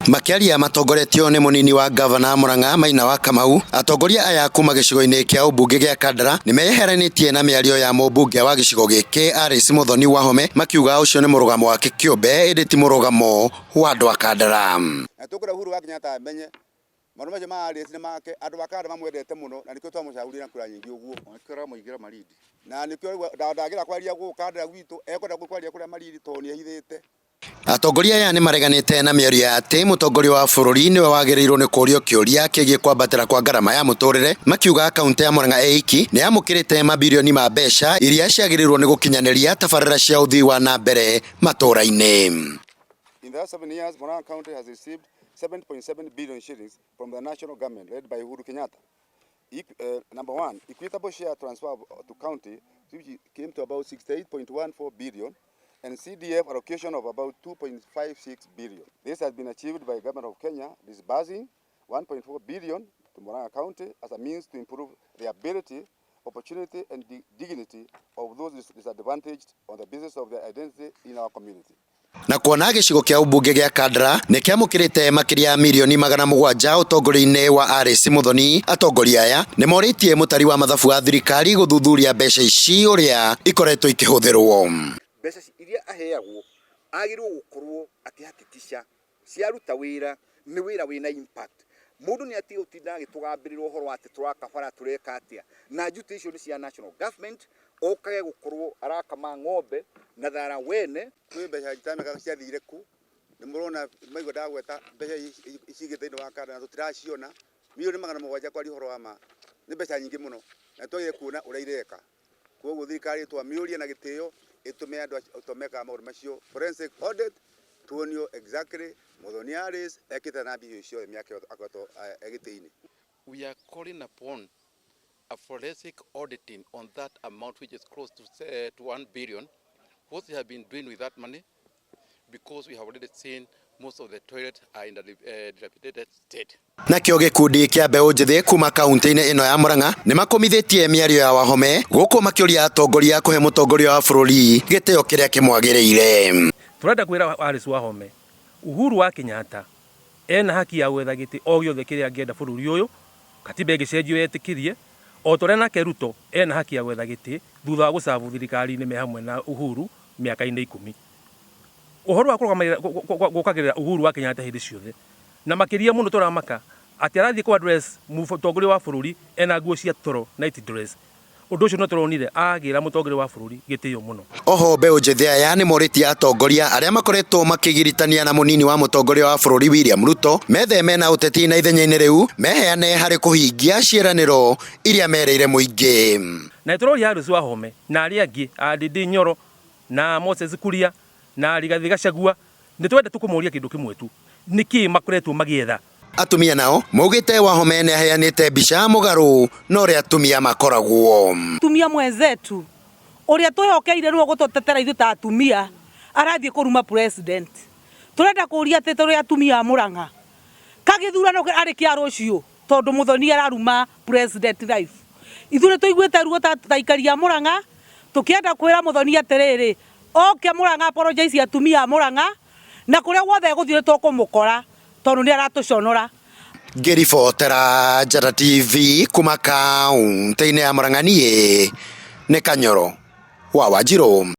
Makĩaria matongoretio nĩ mũnini wa ngavana Murang'a Maina wa Kamau, atongoria aya kuma gĩcigo-inĩ kĩa ũmbunge gĩa Kandara nĩ meyeheranĩtie na mĩario ya mũmbunge wa gĩcigo gĩkĩ Alice Muthoni Wahome, makiuga ũcio nĩ mũrũgamo wake kĩũmbe ĩndĩ ti mũrũgamo wa andũ a Kandara. Na tũkwenda Uhuru wa Kenyatta amenye maũndũ macio ma Alice nĩ make. Andũ a Kandara mamwendete mũno na nĩkĩo twamũcagũrire na kura nyingĩ ũguo. Nĩkĩo ũramũigĩra Malindi. Na nĩkĩo ndagĩra kwaria gũkũ Kandara gwitũ, ekwenda kwaria kũrĩa Malindi tondũ nĩ ehithĩte. Atongoria aya nĩ mareganĩte na mĩario ya atĩ mũtongoria wa bũrũri nĩwe wagĩrĩirwo nĩ kũũrio kĩũria kĩgiĩ kwambatĩra kwa ngarama ya mũtũrĩre, makiuga kaunti ya Murang'a ĩiki nĩ yamũkĩrĩte mabirioni ma mbeca iria ciagĩrĩirwo nĩ gũkinyanĩria tabarĩra cia ũthii wa na mbere matũũra-inĩ. In the last 7 years, Murang'a County has received 7.7 billion shillings from the national government led by Uhuru Kenyatta. Number one, equitable share transfer to county, which came to about 68.14 billion, and CDF allocation of about 2.56 billion. This has been achieved by the government of Kenya disbursing 1.4 billion to Murang'a County as a means to improve the ability, opportunity, and dignity of those disadvantaged on the basis of their identity in our community. Na kuona gĩcigo kĩa ũmbunge gĩa Kandara nĩ kĩamũkĩrĩte makĩria ya mirioni 700 ũtongoria-inĩ wa Alice Muthoni, atongoria aya nĩ morĩtie mũtari wa mathabu wa thirikari gũthuthuria mbeca ici ũrĩa ikoretwo ikĩhũthĩrwo. Mbeca iria aheagwo agĩrĩirwo gũkorwo akĩhakikisha ciaruta wĩra, nĩ wĩra wĩna impact. Mũndũ nĩ atige gũtinda agĩtũgambĩrĩra ũhoro wa atĩ tũraka bara, tũreka atĩa, na duty icio nĩ cia national government, okage gũkorwo arakama ng'ombe na thara wene. Kwĩ mbeca itamekaga ciathire ku, nĩ mũrona maigua ndagweta mbeca cigĩte thĩinĩ wa Kandara na tũtiraciona. Mirioni 700, kwaria ũhoro wa ma, nĩ mbeca nyingĩ mũno na twagĩrĩire kuona ũrĩa ireka. Koguo thirikari twamĩũria na gĩtĩo ĩtũme andũ acio mekaga maũndũ macio forensic audit, tuonio exactly Muthoni Alice ekĩte na mbia icio ciothe mĩaka ĩyo akoretwo e gĩtĩ-inĩ. We are calling upon a forensic auditing on that amount, which is close to 1 billion, what they have been doing with that money, because we have already seen most of the toilets are in a dilapidated state. Nakĩo gĩkundi kĩa mbeũ njĩthĩ kuma kaunti-inĩ ĩno ya Murang'a nĩ makomithĩtie mĩario ya Wahome gũkũ makĩũria atongoria kũhe mũtongoria wa bũrũri gĩtĩo kĩrĩa kĩmwagĩrĩire. Turenda kwĩra Alice Wahome, Uhuru wa Kenyatta ena haki ya gwetha gĩtĩ o gĩothe kĩrĩa angĩenda bũrũri ũyũ, katiba ĩngĩcenjio etĩkĩrie, o ta ũrĩa nake Ruto ena haki ya gwetha gĩtĩ thutha wa gũcabu thirikari-inĩ me hamwe na Uhuru mĩaka-inĩ 10. Ũhoro wa kũrũgamĩrĩra gũkagĩrĩra Uhuru wa Kenyatta hĩndĩ ciothe, na makĩria mũno tũramaka atĩ arathiĩ kũ address mũtongoria wa bũrũri ena nguo cia toro, night dress. Ũndũ ũcio no tũronire agĩra mũtongoria wa bũrũri gĩtĩo mũno. Oho mbeũ njĩthĩ aya nĩ morĩtie atongoria arĩa makoretwo makĩgiritania na mũnini wa mũtongoria wa bũrũri William Ruto metheme na ũteti na ithenya-inĩ rĩu meheane harĩ kũhingia ciĩranĩro iria merĩire mũingĩ. Na tũroria Alice Wahome na arĩa angĩ a Ndindi Nyoro na Moses Kuria na Rigathi Gachagua, nĩ twenda tũkũmoria kĩndũ kĩmwe tu: nĩkĩ makoretwo magĩetha? Atumia nao maugĩte Wahome nĩ aheanĩte mbica mũgarũ na ũrĩa atumia makoragwo. Atumia mwenzetu ũrĩa twĩhokeire nĩwe gũtũtetera ithuĩ ta atumia arathiĩ kũruma president. Tũrenda kũria atĩ tũrĩ atumia a Murang'a, kagĩthurano arĩ kĩa rũciũ, tondũ Muthoni araruma president life. Ithuĩ nĩ tũiguĩte ruo ta aikari a Murang'a, tũkĩenda kwĩra Muthoni atĩrĩrĩ, oke Murang'a, apologize atumia a Murang'a, na kũrĩa guothe egũthiĩ nĩ tũkũmũkora tondũ nĩ aratũconora. Ngĩribotera Njata TV kuma kaunti-inĩ ya Murang'a, niĩ nĩ Kanyoro wa Wanjirũ.